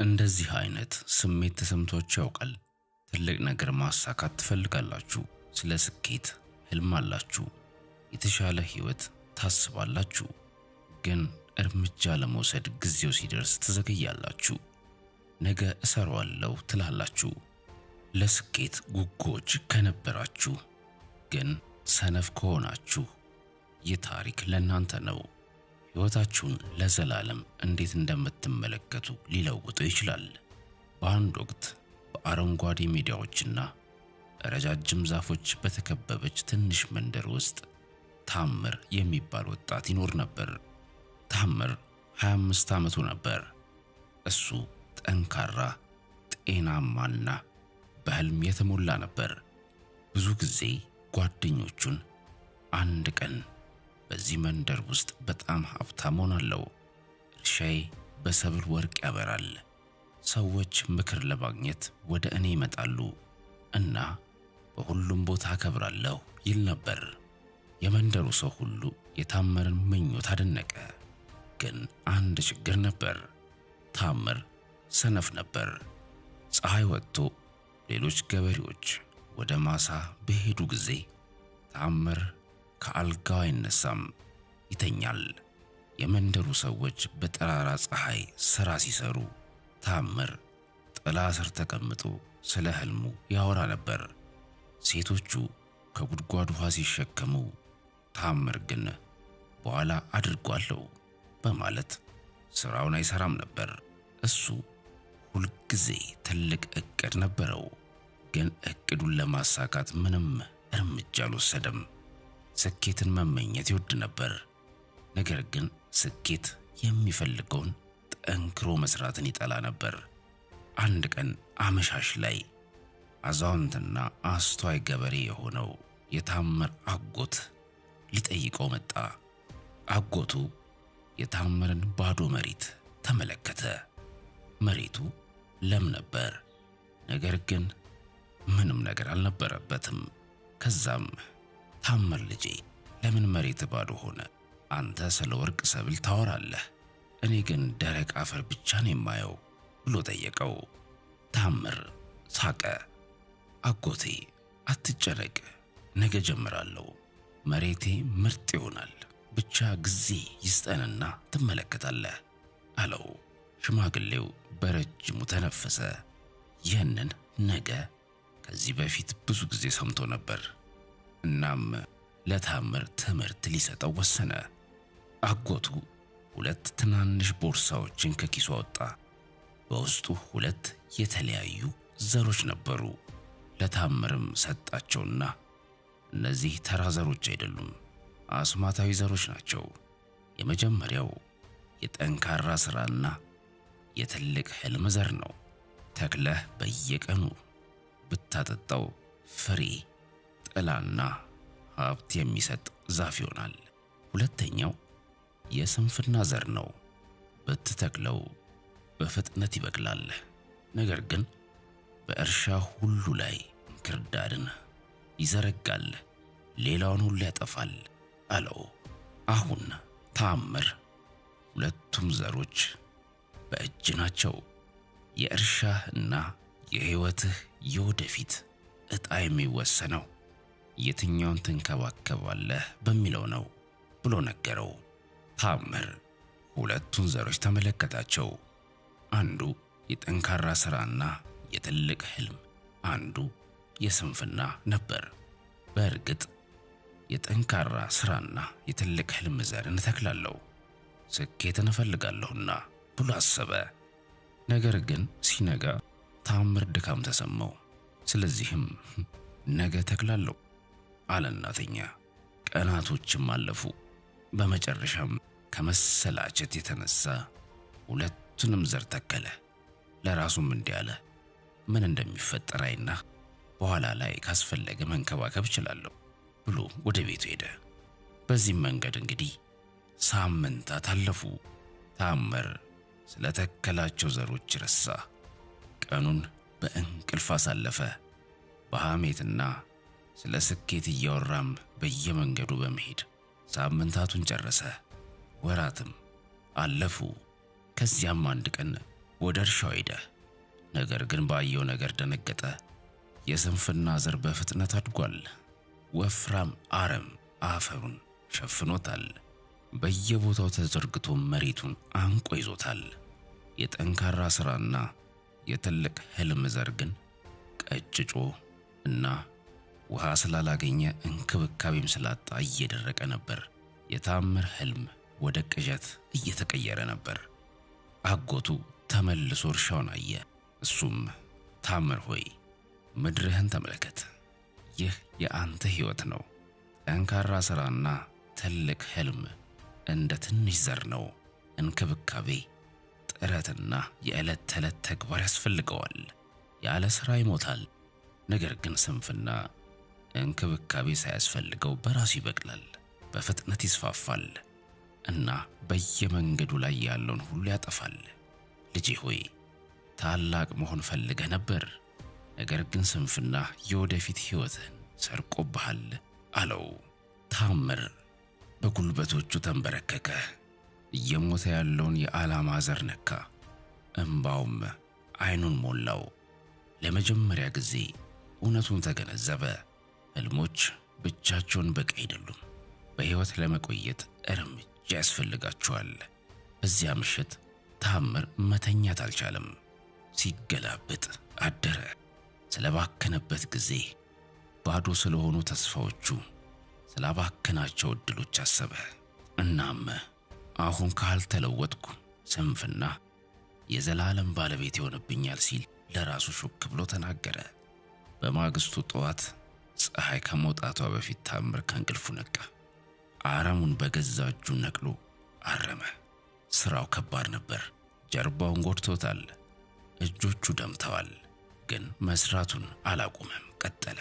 እንደዚህ አይነት ስሜት ተሰምቷችሁ ያውቃል? ትልቅ ነገር ማሳካት ትፈልጋላችሁ። ስለ ስኬት ህልም አላችሁ። የተሻለ ህይወት ታስባላችሁ። ግን እርምጃ ለመውሰድ ጊዜው ሲደርስ ትዘገያላችሁ። ነገ እሰራዋለሁ ትላላችሁ። ለስኬት ጉጉዎች ከነበራችሁ ግን ሰነፍ ከሆናችሁ ይህ ታሪክ ለእናንተ ነው። ሕይወታችሁን ለዘላለም እንዴት እንደምትመለከቱ ሊለውጠው ይችላል። በአንድ ወቅት በአረንጓዴ ሜዳዎችና ረጃጅም ዛፎች በተከበበች ትንሽ መንደር ውስጥ ታምር የሚባል ወጣት ይኖር ነበር። ታምር 25 ዓመቱ ነበር። እሱ ጠንካራ፣ ጤናማና በህልም የተሞላ ነበር። ብዙ ጊዜ ጓደኞቹን አንድ ቀን በዚህ መንደር ውስጥ በጣም ሀብታም ሆናለሁ፣ እርሻዬ በሰብል ወርቅ ያበራል፣ ሰዎች ምክር ለማግኘት ወደ እኔ ይመጣሉ እና በሁሉም ቦታ አከብራለሁ ይል ነበር። የመንደሩ ሰው ሁሉ የታምርን ምኞት አደነቀ። ግን አንድ ችግር ነበር። ታምር ሰነፍ ነበር። ፀሐይ ወጥቶ ሌሎች ገበሬዎች ወደ ማሳ በሄዱ ጊዜ ታምር ከአልጋው አይነሳም፣ ይተኛል። የመንደሩ ሰዎች በጠራራ ፀሐይ ሥራ ሲሰሩ ታምር ጥላ ስር ተቀምጦ ስለ ህልሙ ያወራ ነበር። ሴቶቹ ከጉድጓድ ውሃ ሲሸከሙ፣ ታምር ግን በኋላ አድርጓለሁ በማለት ስራውን አይሰራም ነበር። እሱ ሁልጊዜ ትልቅ እቅድ ነበረው፣ ግን እቅዱን ለማሳካት ምንም እርምጃ አልወሰደም። ስኬትን መመኘት ይወድ ነበር፣ ነገር ግን ስኬት የሚፈልገውን ጠንክሮ መስራትን ይጠላ ነበር። አንድ ቀን አመሻሽ ላይ አዛውንትና አስተዋይ ገበሬ የሆነው የታምር አጎት ሊጠይቀው መጣ። አጎቱ የታምርን ባዶ መሬት ተመለከተ። መሬቱ ለም ነበር፣ ነገር ግን ምንም ነገር አልነበረበትም። ከዛም ታምር ልጄ፣ ለምን መሬት ባዶ ሆነ? አንተ ስለ ወርቅ ሰብል ታወራለህ፣ እኔ ግን ደረቅ አፈር ብቻ ነው የማየው ብሎ ጠየቀው። ታምር ሳቀ። አጎቴ አትጨነቅ፣ ነገ ጀምራለሁ። መሬቴ ምርጥ ይሆናል። ብቻ ጊዜ ይስጠንና ትመለከታለህ አለው። ሽማግሌው በረጅሙ ተነፈሰ። ይህንን ነገ ከዚህ በፊት ብዙ ጊዜ ሰምቶ ነበር። እናም ለታምር ትምህርት ሊሰጠው ወሰነ። አጎቱ ሁለት ትናንሽ ቦርሳዎችን ከኪሱ አወጣ። በውስጡ ሁለት የተለያዩ ዘሮች ነበሩ። ለታምርም ሰጣቸውና እነዚህ ተራ ዘሮች አይደሉም፣ አስማታዊ ዘሮች ናቸው። የመጀመሪያው የጠንካራ ሥራና የትልቅ ህልም ዘር ነው። ተክለህ በየቀኑ ብታጠጣው ፍሬ፣ ጥላና ሀብት የሚሰጥ ዛፍ ይሆናል። ሁለተኛው የስንፍና ዘር ነው። ብትተክለው በፍጥነት ይበቅላል፣ ነገር ግን በእርሻ ሁሉ ላይ እንክርዳድን ይዘረጋል፣ ሌላውን ሁሉ ያጠፋል አለው። አሁን ታምር ሁለቱም ዘሮች በእጅ ናቸው። የእርሻህ እና የሕይወትህ የወደፊት ዕጣ የሚወሰነው የትኛውን ትንከባከባለህ በሚለው ነው ብሎ ነገረው። ታምር ሁለቱን ዘሮች ተመለከታቸው። አንዱ የጠንካራ ሥራና የትልቅ ህልም፣ አንዱ የስንፍና ነበር። በእርግጥ የጠንካራ ሥራና የትልቅ ህልም ዘርን እተክላለሁ፣ ስኬትን እፈልጋለሁና ብሎ አሰበ። ነገር ግን ሲነጋ ታምር ድካም ተሰማው። ስለዚህም ነገ ተክላለሁ አለና ተኛ። ቀናቶችም አለፉ። በመጨረሻም ከመሰላቸት የተነሳ ሁለቱንም ዘር ተከለ። ለራሱም እንዲህ አለ፣ ምን እንደሚፈጠር አይና በኋላ ላይ ካስፈለገ መንከባከብ እችላለሁ ብሎ ወደ ቤቱ ሄደ። በዚህም መንገድ እንግዲህ ሳምንታት አለፉ። ታምር ስለተከላቸው ዘሮች ረሳ። ቀኑን በእንቅልፍ አሳለፈ። በሐሜትና ስለ ስኬት እያወራም በየመንገዱ በመሄድ ሳምንታቱን ጨረሰ። ወራትም አለፉ። ከዚያም አንድ ቀን ወደ እርሻው ሄደ። ነገር ግን ባየው ነገር ደነገጠ። የስንፍና ዘር በፍጥነት አድጓል። ወፍራም አረም አፈሩን ሸፍኖታል። በየቦታው ተዘርግቶ መሬቱን አንቆ ይዞታል። የጠንካራ ሥራና የትልቅ ህልም ዘር ግን ቀጭጮ እና ውሃ ስላላገኘ እንክብካቤም ስላጣ እየደረቀ ነበር። የታምር ህልም ወደ ቅዠት እየተቀየረ ነበር። አጎቱ ተመልሶ እርሻውን አየ። እሱም ታምር ሆይ ምድርህን ተመልከት፣ ይህ የአንተ ሕይወት ነው። ጠንካራ ሥራና ትልቅ ህልም እንደ ትንሽ ዘር ነው። እንክብካቤ፣ ጥረትና የዕለት ተዕለት ተግባር ያስፈልገዋል። ያለ ሥራ ይሞታል። ነገር ግን ስንፍና እንክብካቤ ሳያስፈልገው በራሱ ይበቅላል፣ በፍጥነት ይስፋፋል እና በየመንገዱ ላይ ያለውን ሁሉ ያጠፋል። ልጄ ሆይ ታላቅ መሆን ፈልገህ ነበር፣ ነገር ግን ስንፍና የወደፊት ሕይወትህን ሰርቆብሃል አለው። ታምር በጉልበቶቹ ተንበረከከ። እየሞተ ያለውን የዓላማ ዘር ነካ። እምባውም ዓይኑን ሞላው። ለመጀመሪያ ጊዜ እውነቱን ተገነዘበ። ህልሞች ብቻቸውን በቂ አይደሉም። በሕይወት ለመቆየት እርምጃ ያስፈልጋቸዋል። በዚያ ምሽት ታምር መተኛት አልቻለም። ሲገላበጥ አደረ። ስለባከነበት ጊዜ፣ ባዶ ስለሆኑ ተስፋዎቹ፣ ስላባከናቸው እድሎች አሰበ። እናም አሁን ካልተለወጥኩ ስንፍና የዘላለም ባለቤት ይሆንብኛል ሲል ለራሱ ሹክ ብሎ ተናገረ። በማግስቱ ጠዋት ፀሐይ ከመውጣቷ በፊት ታምር ከእንቅልፉ ነቃ። አረሙን በገዛ እጁ ነቅሎ አረመ። ስራው ከባድ ነበር። ጀርባውን ጎድቶታል፣ እጆቹ ደምተዋል። ግን መስራቱን አላቆመም፣ ቀጠለ።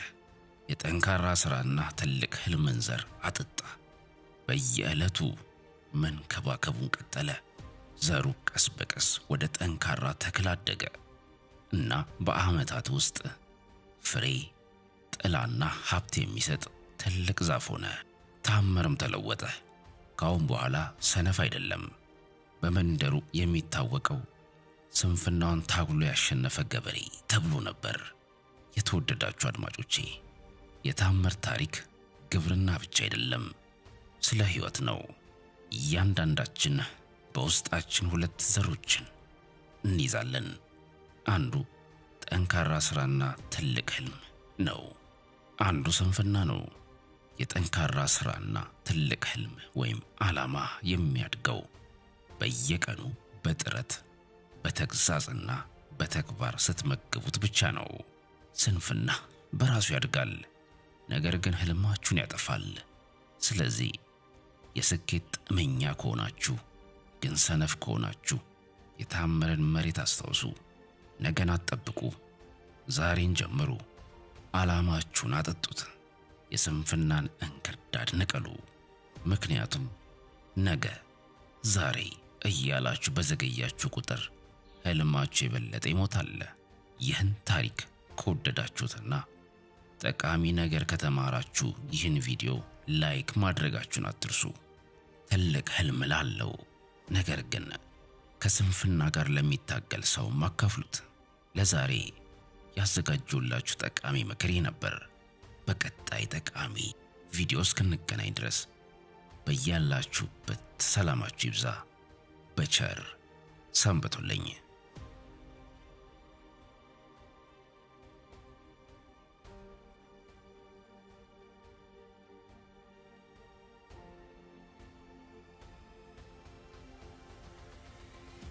የጠንካራ ሥራና ትልቅ ህልምን ዘር አጠጣ። በየዕለቱ መንከባከቡን ቀጠለ። ዘሩ ቀስ በቀስ ወደ ጠንካራ ተክል አደገ እና በዓመታት ውስጥ ፍሬ፣ ጥላና ሀብት የሚሰጥ ትልቅ ዛፍ ሆነ። ታምርም ተለወጠ። ካሁን በኋላ ሰነፍ አይደለም። በመንደሩ የሚታወቀው ስንፍናውን ታግሎ ያሸነፈ ገበሬ ተብሎ ነበር። የተወደዳችሁ አድማጮቼ፣ የታምር ታሪክ ግብርና ብቻ አይደለም፣ ስለ ሕይወት ነው። እያንዳንዳችን በውስጣችን ሁለት ዘሮችን እንይዛለን። አንዱ ጠንካራ ሥራና ትልቅ ህልም ነው። አንዱ ስንፍና ነው። የጠንካራ ሥራና ትልቅ ህልም ወይም ዓላማ የሚያድገው በየቀኑ በጥረት፣ በተግሣጽና በተግባር ስትመግቡት ብቻ ነው። ስንፍና በራሱ ያድጋል፣ ነገር ግን ህልማችሁን ያጠፋል። ስለዚህ የስኬት ጥመኛ ከሆናችሁ ግን ሰነፍ ከሆናችሁ የታምርን መሬት አስታውሱ። ነገን አትጠብቁ፣ ዛሬን ጀምሩ። ዓላማችሁን አጠጡት። የስንፍናን እንክርዳድ ንቀሉ። ምክንያቱም ነገ፣ ዛሬ እያላችሁ በዘገያችሁ ቁጥር ህልማችሁ የበለጠ ይሞታል። ይህን ታሪክ ከወደዳችሁትና ጠቃሚ ነገር ከተማራችሁ ይህን ቪዲዮ like ማድረጋችሁን አትርሱ። ትልቅ ህልም ላለው ነገር ግን ከስንፍና ጋር ለሚታገል ሰው አካፍሉት። ለዛሬ ያዘጋጀሁላችሁ ጠቃሚ ምክሬ ነበር። በቀጣይ ጠቃሚ ቪዲዮ እስክንገናኝ ድረስ በያላችሁበት ሰላማችሁ ይብዛ። በቸር ሰንብቱልኝ።